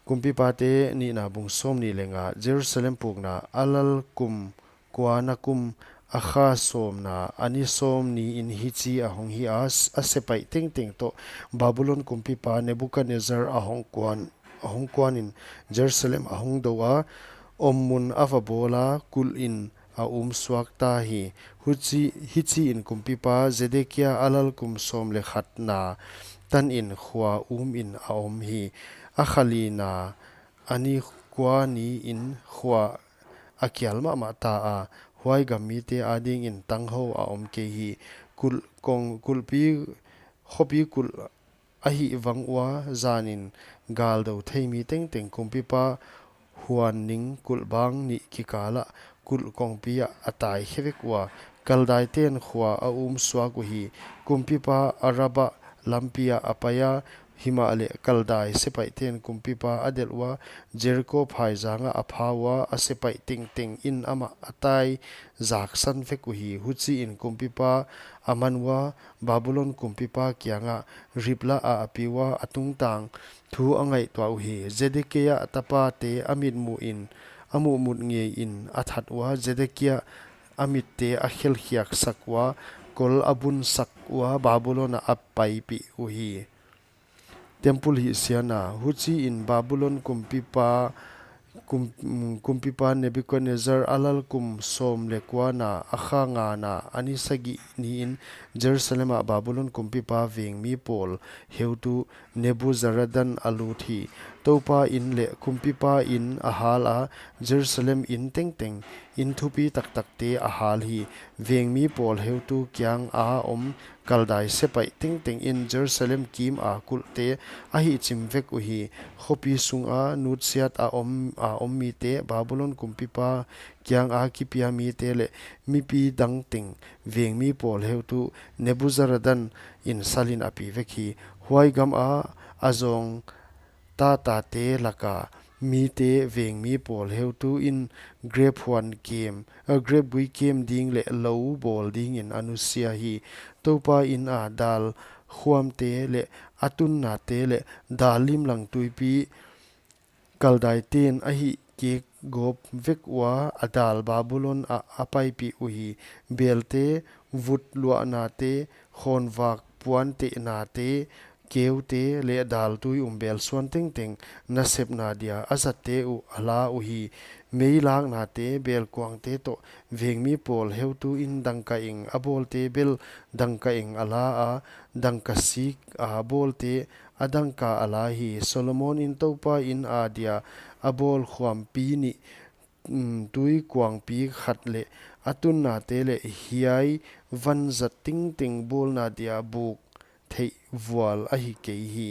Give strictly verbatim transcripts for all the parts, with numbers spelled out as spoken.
Kumpipate nihna bung sawmnih leh nga. Jerusalem pukna. Alal kum kuana kum, a kha sawmna, a ni sawmni in hichi a hong hi a, a sepaih tengteng toh Babulon kumpipa Nebukadnezzar a hong kuan, a hong kuanin Jerusalem a hong dou a, om mun a va bawl a, kulh in a um suak ta hi. Huchi, hichiin kumpipa Zedekia a lal kum sawm leh khatna tanin khua umin a om hi. A kha lina, a ni kua niin khua a kial mahmah ta a, huai gam mite adingin tanghou a om kei hi. Kulh kong, kulhpi, khopi kulh a hihvang ua, zanin galdou thei mi tengteng kumpipa huan ning kulhbang nih kikalah kulh kongpi ah a tai khe vek ua, Kaldaiten khua a um suak uhi. Kumpipa Araba lampi ah a pai a, himahleh Kaldai sepaihten kumpipa a delh ua, Jeriko phaizang ah a pha ua, a sepaih tengteng in amah a tai zaksan vek uhi. Huchiin kumpipa a man ua, Babulon kumpipa kiangah Ribla ah a pi ua, a tungtang thu a ngaihtuah uhi. Zedekia tapate a mitmuhin, a muhmut ngeiin a that ua, Zedekia a mitte a khelkhiaksak ua, kol a bunsak ua, Babulon ah a paipih uhi. Temple hihsiatna. Huchiin Babulon kumpipa, kum, kumpipa Nebukadnezzar a lal kum sawm leh kuana, a kha ngana, a ni sagih niin Jerusalem ah Babulon kumpipa vengmi pawl heutu Nebuzaradan a lut hi. Toupa inn leh kumpipa inn a hal a, Jerusalem inn tengteng, inn thupi taktakte a hal hi. Vengmi pawl heutu kianga om Kaldai sepaih tengteng in Jerusalem kim a kulhte a hihchim vek uhi. Khopi sunga nutsiat a om, a om mite, Babulon kumpipa kianga kipia mite leh mipi dang teng vengmi pawl heutu Nebuzaradan in salin a pi vek hi. Huai gama a zawng tatate laka mite vengmi pawl heutu in grep huan kem, eh, grep gui kem ding leh lou bawl dingin a nusia hi. Toupa inn a dal khuamte leh a tunnate leh dal limlang tuipi Kaldaiten a hihkek gawp vek ua, a dal Babulon ah a paipih uhi. Belte, vut luahnate, khawnvak puantehnate, keute leh daltui um belsuan tengteng nasepna dia a zatte uh a la uhi. Meilaknate, belkuangte toh vengmi pawl heutu in dangkaeng a bawlte bel dangkaeng a la a, dangkasik a bawlte a dangka a la hi. Solomon in Toupa inn adia a bawl khuampi nih, mm, tuikuangpi khat leh a tunnate leh hiai vanzat tengteng bawlna dia buk theih vual ahi kei hi.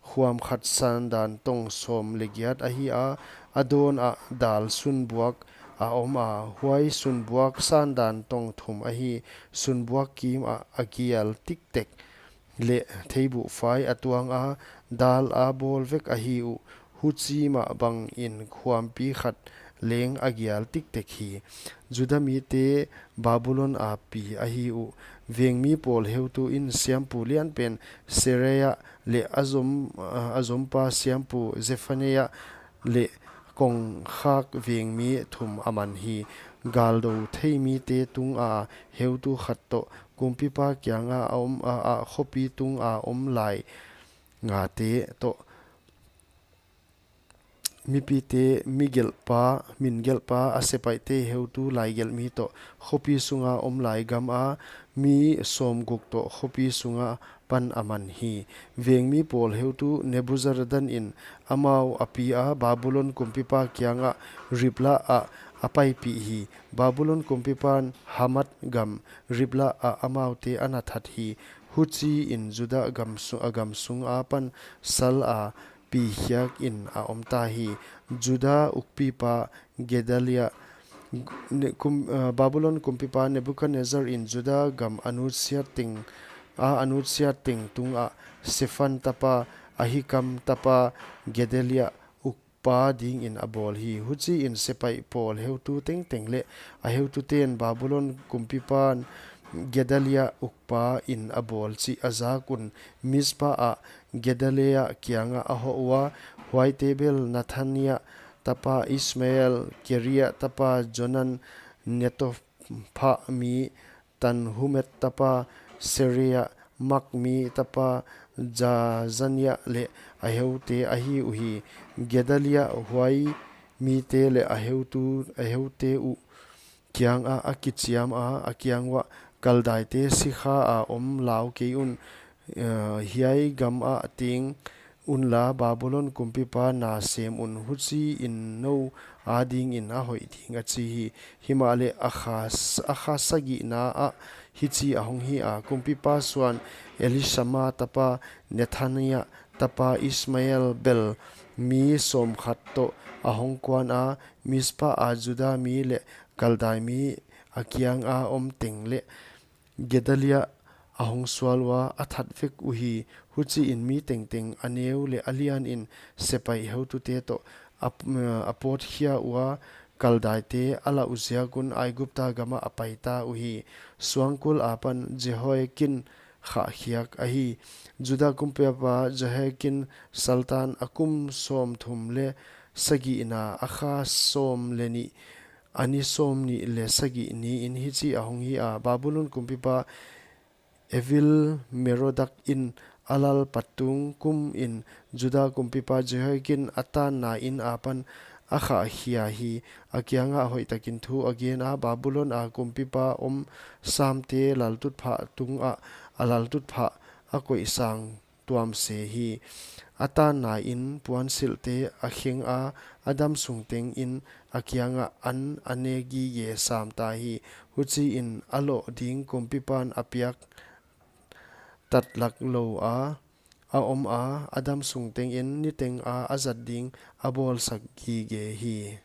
Khuam khat sandan tong sawm leh giat ahi a, a dawn ah dal sunbuak a om a, huai sunbuak sandan tong thum ahi. Sunbuak kim ah a gial tiktek leh theibuhfai a tuang a, dal a bawl vek ahi uh. Huchi mah bangin khuampi khat leng a gial tiktek hi. Juda mite Babulon a pi ahi uh. Vengmi pawl heutu in siampu lianpen Seraia leh a zom, a zompa siampu Zefania leh kongkhak vengmi thum a man hi. Galdou thei mite tunga heutu khat toh kumpipa kianga a om a, a khopi tunga om lai ngate toh mipite, migelhpa, mingelhpa, a sepaihte heutu laigelhmi toh khopi sunga om lai gama mi sawmguk toh khopi sunga pan a man hi. Vengmi pawl heutu Nebuzaradan in amau a pi a, Babulon kumpipa kiangah Ribla ah a paipih hi. Babulon kumpipan Hamat gam Ribla ah amaute a na that hi. Huchiin Juda gam su-, a gam sunga pan sal a pikhiakin a om ta hi. Juda ukpipa Gedalia, ne-, kum-, ah, Babulon kumpipa Nebukadnezzar in Juda gam a nutsiat teng, a, a nutsiat teng tungah Safan tapa, Ahikam tapa, Gedalia ukpa dingin a bawl hi. Huchiin sepaih pawl heutu tengteng leh a heututen Babulon kumpipan Gedalia ukpa in a bawl chih a zak un Mizpa ah Gedalia kiangah a hoh ua, huaite bel Nathania tapa Ismael, Keria tapa Johanan, Netopha mi Tanhumet tapa Seraiah, Makir mi tapa Jaazania leh a heute ahi uhi. Gedalia huai mite leh a heutu, a heute uh kiangah a kichiam a, a kiang uah, Kaldaite sikha a om lau kei un, eh, hiai gam ah teng unla, Babulon kumpipa na sem un, huchiin nou adingin a hoih ding, a chi hi. Himahleh a kha, a kha sagihna ah hichi a hong hi a, kumpipa suan Elisama tapa Nethania tapa Ismael bel mi sawmkhat toh a hong kuan a, Mizpa a Juda mi leh Kaldai mi a kianga om teng leh Gedalia a hong sual ua, a that vek uhi. Huchiin mi tengteng, a neu leh a lianin sepaih heutute toh a, a pawt khia ua, Kaldaite a lauh ziak un Aigupta gamah a pai ta uhi. Suangkul apan Jehoiakin khahkhiak ahi. Juda kumpipa Jehoiakin saltan a kum sawmthum leh sagihna, a kha sawm leh nih, a ni sawmnih leh sagih niin hichi a hong hi a, Babulon kumpipa Evil-merodak in a lal pat tung kumin Juda kumpipa Jehoiakin a tanna in apan a khahkhia hi. A kiangah hoihtakin thu a gen a, Babulon a kumpipa om samte laltutphah tungah a laltutphah a koih sang tuam se hi. A tanna in puansilhte a kheng a, a damsung tengin a kiangah an a ne gige sam ta hi. Huchiin a loh ding kumpipan a piak tatlak lou a, a om a, a damsung tengin niteng a a zat ding a bawlsak gige hi.